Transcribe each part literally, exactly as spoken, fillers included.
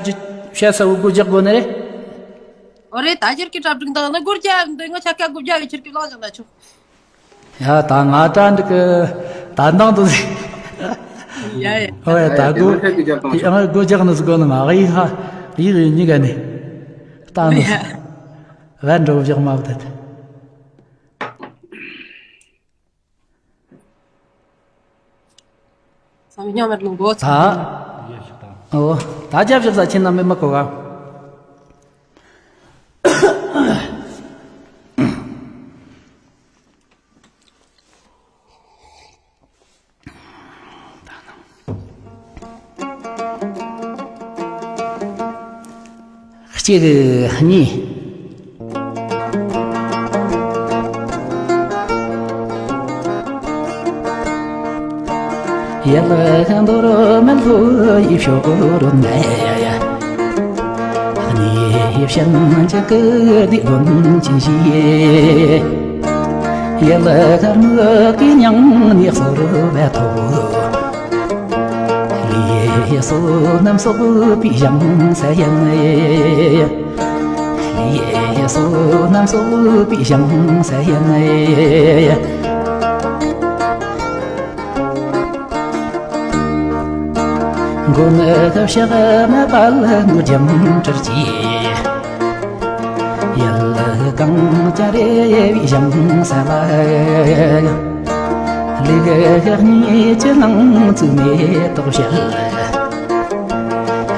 བཤད་ས་བོ་སྒོ་རྒྱག་དགོས་ནི་རེད། ཨོ་རེད། ད་ཁྱེད་ཀྱི་གྲ་སྒྲིག་འདང་ན་སྒོར་རྒྱབ་འདི་ང་ཆ་ཀ་སྒོ་རྒྱབ་བའི་ཁྱེད་ཀྱི་ལག་ཅག་ན་ཆོག་ཡ་ད་ང་ད་འདི་གི་ད་འདང་དུ་ཟིག་ཡ་ཡ། ཨོ་ཡ་ད་སྒོ་ཡ་སྒོ་རྒྱག་ནི་ཟིག་དགོས་ནི་མ་གི་ཧ་ཡིག་ཡིན་གཉིས་ཀ་ནི་ད་ནི་ཟིག་བན་འགྲོ་བཞག་མ་བུ་ད་ད། བསམ་སྙིང་མེད་ལུང་གོ་ཚ། ཨོ། ད་རྒྱབ་བཞག་ས་ཁྱེད་རྣམ་པས་མི་གོ་ག་གཅིག་གཉིས། ཡལ་ག་འདོར་མེད་ལྷོ་ཡི་ཕྱོགས་རོལ་ནས། གནས་བྱིན་ཆགས་ཀྱི་སྡིག་ཀུན་ཕྱིན་ཞིང་། ཡལ་ག་སྨུག་གི་ཉང་ནས་གསོལ་བ་ཐོབ། ལུས་བསོད་ནམས་གསོག་པའི་ཞིང་ས་ཡིན། ལུས་བསོད་ནམས་གསོག་པའི་ཞིང་ས་ཡིན། མགོན་ཁྱེད་ཕྱག་ན་པད་མོ་འགྲིམ་འགྲུལ་གྱིས། ཡལ་ག་གངས་ཅན་རེ་བའི་ཞིང་ས་ལ། ལུས་གཉིས་ཀྱི་ནང་བཙུགས་མེ་ཏོག་བཞད།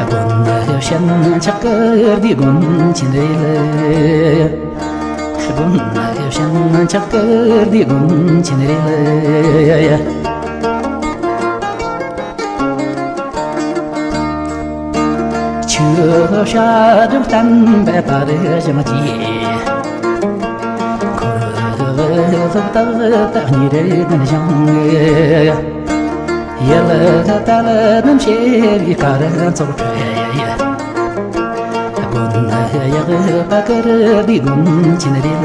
མགོན་ཁྱེད་ཕྱག་གི་སྡིག་ཀུན་ཕྱིན་རེད། མགོན་ཁྱེད་ཕྱག་གི་སྡིག་ཀུན་ཕྱིན་རེད། ཆུ་བྱ་གྲུབ་བརྟན་པའི་དར་ཞིང་སྐྱེས། འཁོར་ལོ་བཏགས་པའི་ཉེར་ལྡན་ཞིང་། ཡལ་ག་དལ་རྣམས་ཞི་བའི་སྐར་ཚོགས་འཕྲོས། མགོན་ཡག་པ་གི་སྡིག་ཀུན་ཕྱིན་རེད།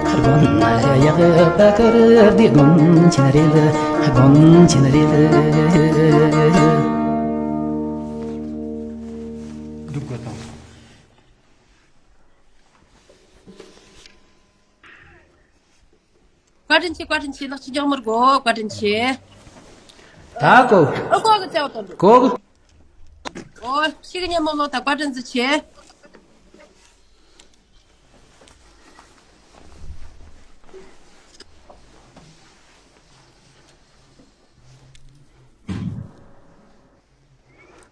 དགོན་ཡག་པ་ཀར་འདི་དགོན་ཆེན་རེད། དགོན་ཆེན་རེད། སྒྲུབ་དགོས་དང་། བཀའ་དྲིན་ཆེ། བཀའ་དྲིན་ཆེ། ལག་ཆ་རྒྱག་མི་དགོས། བཀའ་དྲིན་ཆེ། ད་གོ། ཨ་གོ་གི་བཙལ་བ་དང་། གོ་གི། ཨོ། ཤི་གི་ཉན་མོ་ལོ་ད་བཀའ་དྲིན་ཆེ།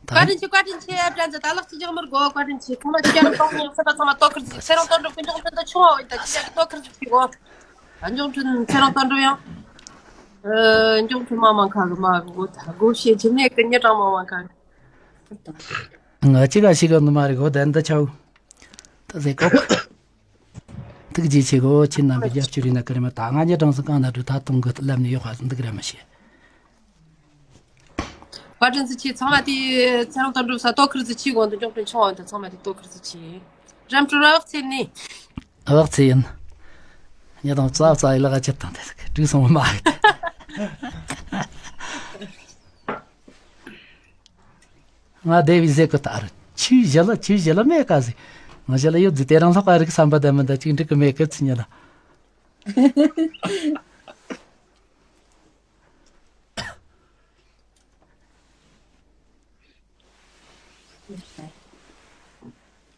བཀའ་དྲིན་ཆེ། བཀའ་དྲིན་ཆེ། བཀྲ་མཛད། ད་ལག་ཅི་རྒྱག་མི་དགོས། བཀའ་དྲིན་ཆེ། ཚང་མ་ཅི་རྒྱག་མི་དགོས། ངས་སེམས་པ་ཚང་མ་ལྟོ་ཁུར་ཟིག་ཚེ་རིང་དོན་གྲུབ་ཀྱི་མགྱོགས་འཕྲིན་དུ་ཆུང་བ་འོ་ཡིན། ད་ཅི་རྒྱག་གི་ལྟོ་ཁུར་ཟིག་ཕྱིར་འོ། ད་མགྱོགས་འཕྲིན་ཚེ་རིང་དོན་གྲུབ་ཡང་། ཨ། མགྱོགས་འཕྲིན་མང་མང་ཁ་གི་མ་གི་འོ། ད་སྒོ་ཕྱེ་ཅི་མེད་གི་ཉི་གྲངས་མང་མང་ཁ་གི། ང་ཅི་ག་ཞིག་གི་ནུ་མ་རེད་གོ། ད་འདི་ཆའོ། ད་ཟེ་ཀོ། ཐུགས་རྗེ་ཆེ་གོ། ཁྱེད་རྣམ་པའི་རྒྱབ་སྐྱོར་ཡིན་ན་ཀི་རེ་མ། ད་ང་ཉི་གྲངས་སུ་གང་ན་འགྲོ་ད་གཏོང་གི་ལབ་ནས་ཡོད་ཁ་འདུག་ར་མ་ཤེས། བཀའ་དྲིན་ཆེ། ཚང་མ་དེ་ཚེ་རིང་དོན་གྲུབ་ས་ལྟོ་ཁུར་ཟིག་ཆེ་གོ། འདི་མགྱོགས་འཕྲིན་ཆུང་བ་འདི་ཚང་མ་དེ་ལྟོ་ཁུར་ཟིག་ཆེ། རམ་ཀྲུ་ར་བག་ཚེ་ནི། བག་ཚེ་ཡིན། ཉི་དང་རྩ་རྩ་ཡི་ལ་ག་ཅི་དང་དེ་དྲུག་སོང་མ། ང་དེ་བི་ཟེ་ཀོ་ཏ་རུ་ཆུ་བཞི་ལ་ཆུ་བཞི་ལ་མེད་ཀ་ཟེ། ང་བཞི་ལ་ཡོད་ཟེ། དེ་རང་ལྷག་པ་རིག་བསམ་པ་དེ་མི་འདའ་ཅིག་འགྲིག་གི་མེད་ཀི་ཚི་ཉི་ལ།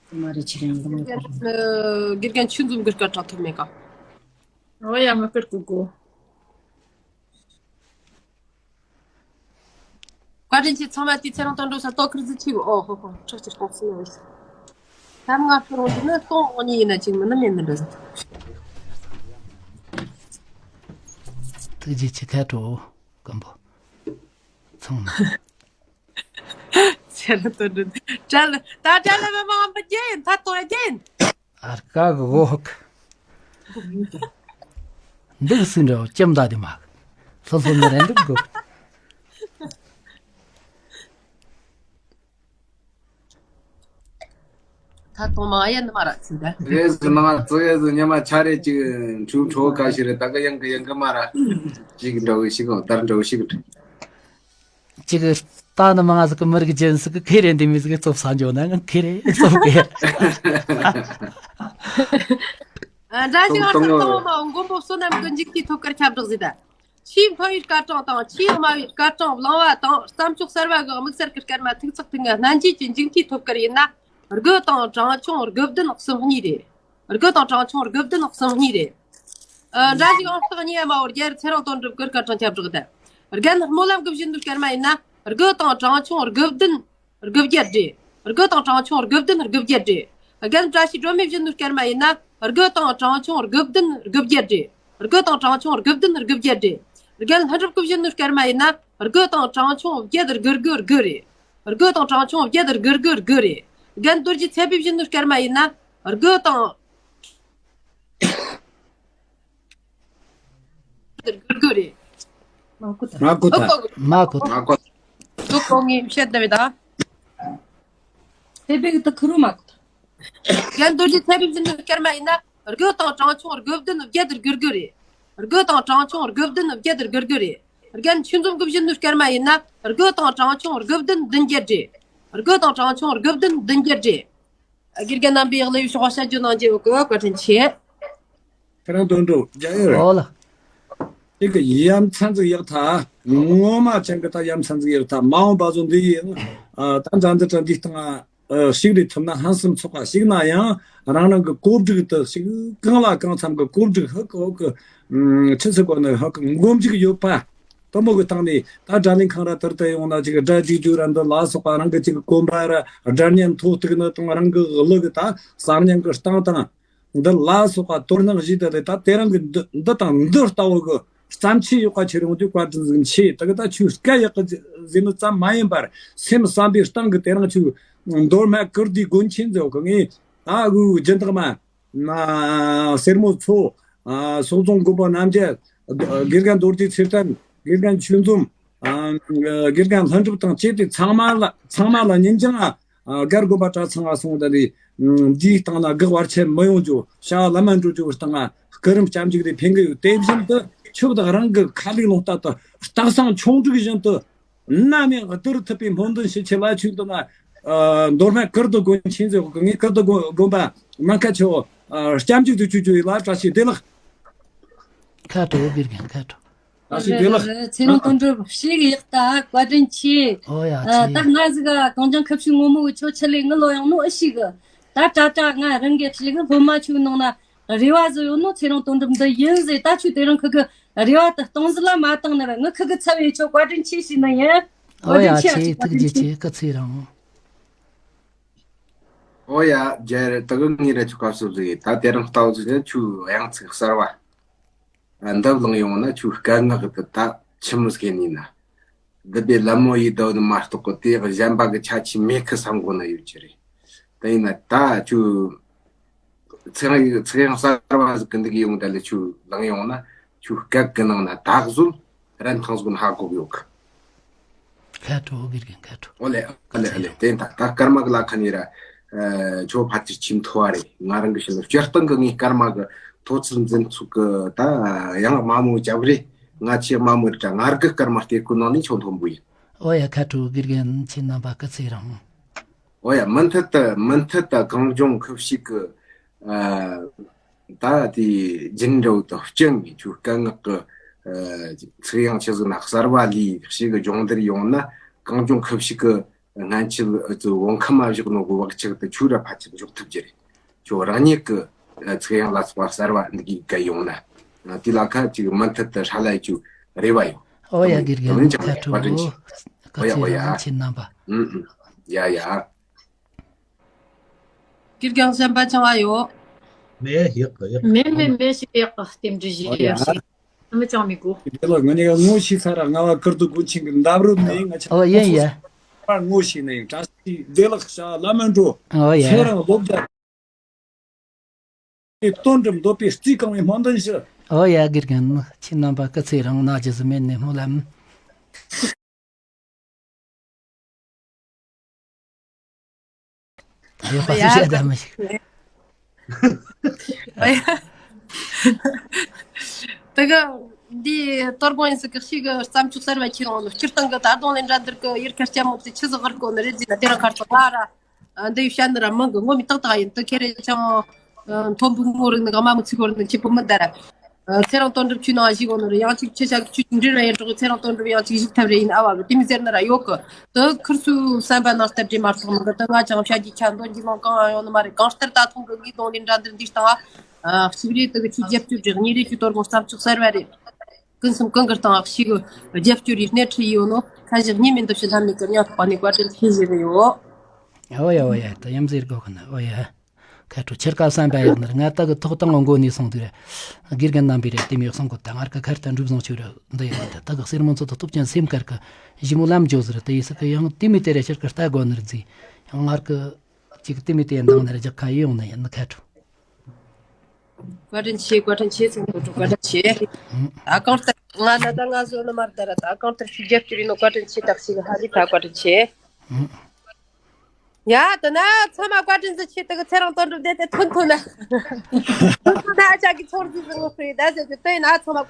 མ་རེད་ཆི་རེད་ང་། དགེ་རྒན་ཆུ་འཛོམས་གི་སྐད་གྲགས་ཐུབ་མེད་ཀ། ཨོ་ཡ་མ་སྐད་གུ་གུ། བཀའ་དྲིན་ཆེ། ཚང་མ་དེ་ཚེ་རིང་དོན་གྲུབ་ས་ལྟོ་ཁུར་ཟིག་ཆེ་གོ། ཨོ་ཧོ་ཧོ། ཁྲག་ཁྱེར་གཏོང་སྲིད་ཡོད། ད་ང་ཁྱོད་རང་འདི་ནི་སྟོང་འོ་ཉི་ཡིན་ན་ཅིག་མིན་ན་མེད་མི་འདྲ་ཟིག་ཐུགས་རྗེ་ཆེ། ཁ་དྲོ་སྐམ་པོ་ཚང་མ། ཚེ་རིང་དོན་གྲུབ་དྲ་ལ་ད་དྲ་ལ་མ་མ་ཨམ་པ་རྒྱན་ད་ལྟོ་རྒྱན། ཨར་ཀ་གི་འོག་འདུག་སྲིད་འདྲ་བོ་ལྕམ་ད་དེ་མ་ལྷོད་ལྷོད་མི་རན་འདུག་གོ། ད་དོ་མ་ཡ་ནི་མ་ར་ཚིག་ད། རེས་ནང་ཙི་གེ་ཟི་ཉི་མ་ཆ་རེ་ཅིག་འཁྲུག་འཁྲུག་ག་ཞིག་རེད། ད་ག་ཡང་གི་ཡང་གི་མ་ར་ཅིག་འདྲ་བོ་ཞིག་གོ། དར་འདྲ་བོ་ཞིག་གི། ཅིག་ལྟ་ན་མང་ཟིག་གི་མི་རིགས་ཅན་ཟིག་གི་ཁེ་རེ་འདི་མི་ཟིག་གི་ཙོབ་ས་འཇོག་ན་ང་ཁེ་རེ་ཙོབ་གི། ཨ། འདྲ་ཞིག་ཨང་སྟག་དང་མ་མགོན་པོ་བསོད་ནམས་ཀྱི་འཇིག་རྟེན་ཐོབ་སྐར་ཁྱབ་བསྒྲགས་ཟིན་ད། ཆེས་མཐོ་བའི་སྐར་གྲངས་དང་ཆེས་དམའ་བའི་སྐར་གྲངས་བླངས་པ་དང་བརྩམས་ཆོས་གསར་བ་གི་དམིགས་བསལ་གྱི་སྐར་མ་ཐིག་ཚགས་ཐིག་ལྔ་སྣ་འཇུག་གི་འཇིག་རྟེན་ཐོབ་སྐར་ཡིན་ན། དགུ་དང་གྲངས་ཆུང་དགུ་བདུན་གསུམ་གཉིས་རེད། དགུ་དང་གྲངས་ཆུང་དགུ་བདུན་གསུམ་གཉིས་རེད། ཨ། འདྲ་ཞིག་ཨང་རྟགས་གཉིས་མ་བོ་རྒྱལ་ཚེ་རིང་དོན་གྲུབ་གི་སྐར་གྲངས་ཁྱབ་བསྒྲགས་ད། རྒན་སྨོན་ལམ་གི་བཞིན་དུ་སྐར་མ་ཡིན་ན། དགུ་དང་གྲངས་ཆུང་དགུ་བདུན་དགུ་བརྒྱད་རེད། དགུ་དང་གྲངས་ཆུང་དགུ་བདུན་དགུ་བརྒྱད་རེད། རྒན་བཀྲ་ཤིས་སྒྲོལ་མའི་བཞིན་དུ་སྐར་མ་ཡིན་ན། དགུ་དང་གྲངས་ཆུང་དགུ་བདུན་དགུ་བརྒྱད་རེད། དགུ་དང་གྲངས་ཆུང་དགུ་བདུན་དགུ་བརྒྱད་རེད། རྒན་ལྷུན་གྲུབ་ཀྱི་བཞིན་དུ་སྐར་མ་ཡིན་ན། དགུ་དང་གྲངས་ཆུང་བརྒྱད་དགུ་དགུ་དགུ་རེད། དགུ་དང་གྲངས་ཆུང་བརྒྱད་དགུ་དགུ་དགུ་རེད། རྒན་རྡོ་རྗེ་ཚེ་འཕེལ་བཞིན་དུ་སྐར་མ་ཡིན་ན། དགུ་དང་དགུ་དགུ་རེད། མ་གོ་ད། མ་གོ་ད། ཨོ་གོ་གོ། མ་གོ། མ་གོ། ཨོ་གོ། ངས་བཤད་ད་མེད་ད། ཚེ་འཕེལ་གི་ད་ཁུ་རུ་མ་གོ་ད། རྒན་རྡོ་རྗེ་ཚེ་འཕེལ་བཞིན་དུ་སྐར་མ་ཡིན་ན། དགུ་དང་གྲངས་ཆུང་དགུ་བདུན་བརྒྱད་དགུ་དགུ་རེད། དགུ་དང་གྲངས་ཆུང་དགུ་བདུན་བརྒྱད་དགུ་དགུ་རེད། རྒན་ཆོས་འཛོམས་ཀྱི་བཞིན་དུ་སྐར་མ་ཡིན་ན། དགུ་དང་གྲངས་ཆུང་དགུ་བདུན་བདུན་བརྒྱད་རེད། དགུ་དང་གྲངས་ཆུང་དགུ་བདུན་བདུན་བརྒྱད་རེད། དགེ་རྒན་རྣམ་པས་ཡག་ལེ་ཡོད་ཤོག་བཤད་རྒྱུ་གནང་རྒྱུ་ཡོད་གི། བཀའ་དྲིན་ཆེ། ཁྱེད་རང་དོན་གྲུབ་རྒྱ་ཡོད། ཨོ་ལ། དེ་གི་ཡ་མཚན་ཟིག་ཡག་ཐལ། ངོ་མ་ཅན་གི་ད་ཡ་མཚན་ཟིག་ཡག་ཐལ། མ་འོངས་པ་བཟོ་འདི་ཡིན། ཨ། ད་འཛམ་བུ་གླིང་འདི་སྟེང་ཨ། ཞིག་རེད་ཐུབ་ན་ཕུན་སུམ་ཚོགས་པ་ཞིག་ན་ཡང་རང་རང་གི་གོ་སྒྲིག་དུ་ཞིག་གང་ལ་གང་འཚམ་གི་གོ་སྒྲིག་ཧུ་གི་ཧུ་གི། ཨ། ཆི་ཟེར་གོ་ནི་ཧུ་གི་མགོ་མཇུག་ཡོད་པ། དུ་མོ་གི་སྟེང་ནས་ད་དགྲ་ལན་ཁང་ར་དུར་དུ་ཡོང་ན་ཅིག་སྒྲ་འཇིགས་རྒྱུ་ར་འདི་ལ་སོགས་པ། རང་གི་ཅིག་གོམ་པ་ར་སྒྲ་སྙན་མཐོ་གཏུག་ནི་དང་། རང་གི་གླུ་གི་ད་གསར་རྙིང་གི་སྟངས་དང་འདི་ལ་སོགས་པ་དོ་སྣང་བྱས་ཏེ་རེད། ད་དེ་རིང་གི་འདི་འདི་དང་འདི་ལྟ་བུ་གི་བརྩམས་ཆོས་ཡག་པ་ཁྱེར་ཡོང་དུས་བཀའ་དྲིན་ཟིག་ཆེ། ད་གི་ད་ཁྱོད་སྐད་ཡག་གི་ཟེར་ནི་ཙམ་མ་ཡིན་པར། སེམས་བསམ་པའི་སྟེང་གི་དེ་རིང་ཁྱོད་མདོ་སྨད་ཀིརྟིའི་དགོན་ཆེན་ཟེར་གི། ངས་ད་འུ་སྦྱིན་བདག་མ་ན་སེར་མོ་མཚོ། ཨ། སོག་རྫོང་མགོན་པོ་རྣམ་རྒྱལ། དགེ་རྒན་རྡོ་རྗེ་ཚེ་བརྟན། དགེ་རྒན་ཆོས་འཛོམས། ཨ། དགེ་རྒན་ལྷུན་གྲུབ་དང་བཅས་ཏེ་ཚང་མ་ལ་ཚང་མ་ལ་ཉིན་རྒྱུན། ཨ། སྒར་དགོན་པ་གྲྭ་ཚང་ང་སོང་ད་ལས། འདིའི་སྟེང་ན་གེགས་བར་ཆད་མི་ཡོང་རྒྱུ། བྱ་བ་ལམ་མ་འགྲོ་རྒྱུ་སྟེང་ང་སྐུ་རིམ་སྐྱབས་འཇུག་དེ་ཕན་གི་ཡོད། དེ་བཞིན་དུ་ཁྱོད་དང་རང་གི་ཁ་ལུག་ལུང་ལྟར་དུ་སྟག་ཚང་ཆུང་འབྲུག་བཞིན་དུ་ནམ་ཡང་བསྡུར་ཐུབ་པའི་སྨོན་འདུན་ཞུ་ཆེད་ལ། ཆོས་འདི་ན། ཨ། མདོ་སྨད་ཀིརྟི་དགོན་ཆེན་ཟེར་གི། ངས་ཀིརྟི་དགོན་དགོན་པ་ནང་ཁ་ཆེ་བོ། ཨ། སྐྱབས་འཇུག་ཏུ་བཅུག་རྒྱུ་ཡིན་ལ། བཀྲ་ཤིས་བདེ་ལེགས། ཁ་དྲོ་དགེ་རྒན། ཁ་དྲོ། བཀྲ་ཤིས་བདེ་ལེགས། ཚེ་རིང་དོན་གྲུབ་ཞེ་གི་ཡག་ད། བཀའ་དྲིན་ཆེ། ཨོ་ཡ། ཨ། ཆེ། ད་ང་ཟིག་གངས་ལྗོངས་ཁུ་བྱུག་སྔོན་མོ་གི་ཁྱོད་ཆི་ལས་ངུ་ལོ་ཡང་ནོ་ཨི་ཤི་གི། ད་ཏྲ་ཏྲ་ང་རང་གི་ཞིག་གི་སློབ་མ་ཆུ་ནང་ན་རེ་བ་ཟོ་ཡོད་ནོ། ཚེ་རིང་དོན་གྲུབ་འདི་ཡིན་ཟེར། ད་ཆུ་དེ་རིང་ཁུ་གི་རེ་བ་དུ་སྟོང་ཟིག་ལ་མ་བཏང་ནི་ར། ངི་ཁུ་གི་ཚབ་ཡེ་ཆོ་བཀའ་དྲིན་ཆེ་ཞིག་ནི་ཡིན། ཨོ་ཡ། བཀའ་དྲིན་ཆེ། ཆེ། ཐུགས་རྗེ་ཆེ། སྐུ་ཚེ་རིང་། ཨོ་ཡ། རྒྱལ་ལ་དག་ངེས་ར་ཆུ་སྐབས་སུ་ཟིག་ད་དེ་རིང་ལྟ་བུ་ཟིག་ཆུ་དབྱངས་ཚིག་གསར་བ། འདི་བླངས་ཡོང་ན་ཁྱོད་སྐད་ངག་གི་དེ་ད་ཆི་མོ་སྐད་ནི་ན། འདི་པའི་ལད་མོ་ཡི་ཟློས་ནི་མ་གཏོགས་གི་དེ་གཞན་པ་གི་ཆ་ཆི་མེད་ཁི་བསམ་གོ་ན་ཡོད་ཀྱི་རེད། དེ་ཡིན་ན་ད་ཁྱོད་ཚེ་ཚེ་ཡང་གསར་བ་ཟིག་གི་འདི་གི་ཡོང་ད་ལས་ཁྱོད་བླངས་ཡོང་ན་ཁྱོད་སྐད་གི་ནང་ན་ད་གཟོད་རན་ཐང་ཟིག་ན་ཧ་གོ་གི་ཡོད་གི། ཁ་དྲོ་དགེ་རྒན། ཁ་དྲོ། ཨོ་ལེ་ཨོ་ལེ་ཨོ་ལེ། དེ་ད་ད་སྐར་མ་གི་ལ་ཁ་ནི་ར། ཨ། ཁྱོད་ཕ་ཚིར་ཆིམ་ཐོ་བ་རེད། ང་རང་གི་ཤི་ལ་སྤྱིར་བཏང་གི་ངའི་སྐར་མ་གི་ཐོ་ཚིར་འཛིན་ཚུགས་གི་ད་ཡང་དམའ་མོ་རྒྱབ་རེད། ང་ཆེས་དམའ་མོ་རེད་དྲ། ང་རྒི་སྐར་མ་སྟེར་གོ་ནང་ནས་ཁྱོད་མཐོན་པོ་ཡིན། ཨོ་ཡ། ཁ་དྲོ་དགེ་རྒན། ཁྱེད་རྣམ་པ་སྐུ་ཚེ་རིང་། ཨོ་ཡ། མུ་མཐུད་དུ་མུ་མཐུད་དུ་གངས་ལྗོངས་ཁུ་བྱུག་གི། ཨ། ད་དེ་རྒྱུན་འདྲ་བོ་དང་སྤྱི་ངས་ཁྱོད་སྐད་ངག་གི། ཨ། ཚིག་དབྱངས་ཆི་ཟིག་ན་གསར་བ་ལས་ཞིག་གི་སྦྱོང་བརྡར་ཡོང་ན་གངས་ལྗོངས་ཁུ་བྱུག་གི་སྔན་ཆད་ཨ་ཙི་བོད་ཁམས་མ་བཞག་ནོ་གི་བག་ཆགས་དེ་ཁྱོད་ར་ཕལ་ཆེར་འཇོག་ཐུབ་ཀྱི་རེད། ཁྱོད་རང་ཉིད་ཀྱི་ཚིག་དབྱངས་ལ་སོགས་པ་གསར་བ་འདི་གི་བཀལ་ཡོང་ན། དེ་ལ་ཁ་ཅིག་མུ་མཐུད་དུ་ཧྲ་ལ་ཡི་ཅུ་རེ་བ་ཡོད། ཨོ་ཡ། དགེ་རྒན་ཁ་དྲོ། བཀའ་དྲིན་ཆེ། ཨོ་ཡ། ཨོ་ཡ། ཁྱེད་རྣམ་པ། ཨུ་ཨུ། ཡ་ཡ། དགེ་རྒན་གཞན་པ་ཅང་བ་ཡོད། མེད། ཡག་གི་ཡག་གི། མེད་མེད་མེད། ཞིག་ཡག་གི་རྟེན་འབྲེལ་ཞིག་ཡོད་ཞིག་མི་ཅང་མི་དགོས། དེ་ལ་ང་གཉིས་ཀ་ངོ་ཤེས་ས་ར། ང་བ་ཀིརྟི་དགོན་ཆེན་གི་འདབས་རོལ་ནས་ང་ཆ། ཨོ་ཡིན་ཡ། པར་ངོ་ཤེས་ནས་བཀྲ་ཤིས་བདེ་ལེགས་ཤ་ལ་མན་འགྲོ། ཨོ་ཡ། ཚེ་རིང་ལོ་བརྒྱ། དོན་གྲུབ་འདོད་པའི་རྩིས་གང་བའི་སྨོན་འདུན་ཞུ། ཨོ་ཡ། དགེ་རྒན་ཁྱེད་རྣམ་པ་སྐུ་ཚེ་རིང་། ན་རྒྱུ་ཟི་མེད་ནས་སྨོན་ལམ། ཡོད་པ་ཡ། ཞིག་བཤད་ད་མི་ཤེས། ཡ། དེ་ག་ འདི་གཏོར་དགོངས་ཡིན་ཟིག་གི་ཞིག་གི་བརྩམས་ཆོས་གསར་བ་ཁྱེར་འོང་ནི། སྤྱིར་བཏང་གི་ད་དུང་ལེ་འདྲ་འདིར་གི་ཡུལ་ཁ་སྐྱ་མོ་དེ་ཆི་ཟིག་གར་གོ་ནི་རེད་ཟེར་ན། དེ་རིང་ཁར་ཚོ་ང་ར་འདི་ཡི་བཤད་ནི་ར་མང་གི་ངོ་མི་ཏག་ཏག་ཡིན། དེ་ཁེ་རེ་ཅང་མཐོན་པོའི་ངོ་རིག་ནི་གི་དམའ་མོ་ཚིག་གོ་རིག་ནི་ཁྱེད་པོ་མི་ད་ར། ཚེ་རིང་དོན་གྲུབ་ཁྱོད་ནང་ཞིག་གོ་ནི་རེད། ཡང་ཅིག་ཁྱེད་ཅག་ཁྱོད་འདྲི་ར་ཡིན་འགྲོ་གི། ཚེ་རིང་དོན་གྲུབ་ཡང་ཅིག་ཞིག་ཐབས་རེ་ཡིན། ཨ་བ་གི་དེ་མི་ཟེར་ནི་ར་ཡོད་གི། དེ་ཁིར་ཚོའི་བསམ་པ་ནང་ལྟར་རེད་མ་གཏོགས་མི་གི། དེ་ང་ཅང་བཤད་རྒྱུ་ཆ་འདོན་རྒྱུ་མང་གང་ཡང་ཡོང་ནི་མ་རེད། གང་ལྟར་ད་ཐུང་གི་ངའི་གདོང་ལེ་འདྲ་འདིར་འདི་སྟེང་ཨ། གཅིག་རེད། དེ་གི་ཁྱོད་རྒྱབ་སྐྱོར་རེད། གཉིས་རེད། ཁྱོད་གཏོར་དགོངས་བརྩམས་ཆོས་གསར་བ་རེད། ཀུན་སེམས་ཀུན་གྱི་སྟེང་ཞིག་རྒྱབ་སྐྱོར་རེད། སྣེ་ཁྲིད་ཡོད་ནོ་ཁ་ཞིག་གཉིས་མིན་འདུག་ཞེ་ལྷམ་མེད་ཀྱི་སྙིང་ཐག་པ་ནས་བཀའ་དྲིན་ཆེ་ཞུ་གི་ཡོད། ཨོ་ཡ་ཨོ་ཡ། ད་ཡམ་ཟེར་དགོས་གི་ན། ཨོ་ཡ། ཁ་དྲོ་ཁྱེད་ཀ་བསམ་པ་ཡག་ནི་རེད། ང་ད་གི་ཐོག་དང་མགོ་ནས་སོང་དུས་རེད། དགེ་རྒན་རྣམ་པས་རེད་དེ་མི་གསུང་གོ། ད་ངར་གི་ཁར་ད་འགྲུབ་བཟང་ཆོས་རེད་འདི་ཡོད་རེད། ད་གི་སེར་མོ་ཚོ་ད་སྟོབས་ཅན་སེམས་དཀར་གི་ཞི་མོ་ལམ་འཇོག་ཟེར་དེ་ཡི་སྲིད་གི་ཡང་དེ་མི་དེ་རེད། ཁྱེད་ཀི་ལྟ་དགོས་ནི་རེད་ཟེར། ཡང་ངར་གི་ཅིག་དེ་མི་དེ་འདང་ནི་རེད། རྒྱག་ཁ་ཡི་ཡོང་ནི་ཡིན་ནི། ཁ་དྲོ། བཀའ་དྲིན་ཆེ། བཀའ་དྲིན་ཆེ། ཚང་མ་བཀའ་དྲིན་ཆེ། ཨ་གང་ལྟར་ང་ན་ད་ང་བཟོ་ནི་མར་ད་ར། ད་གང་ལྟར་ཞིག་རྒྱབ་སྐྱོར་ཡིན་ནོ་བཀའ་དྲིན་ཆེ། དག་ཞིག་ཧ་ལི་ཁ་བཀའ་དྲིན་ཆེ། ཡ་ད་ན་ཚང་མ་བཀའ་དྲིན་ཆེ། དེ་གི་ཚེ་རིང་དོན་གྲུབ་བསྡད་དེ་ཐོན་ཐོན་ན། ཐོན་ཐོན་ན་ཨ་ཅག་གི་ཚོར་རྒྱུ་ཟིག་ངོ་ཤེས་ད་ཟེར་གི་དེ་ན་ཚང་མ།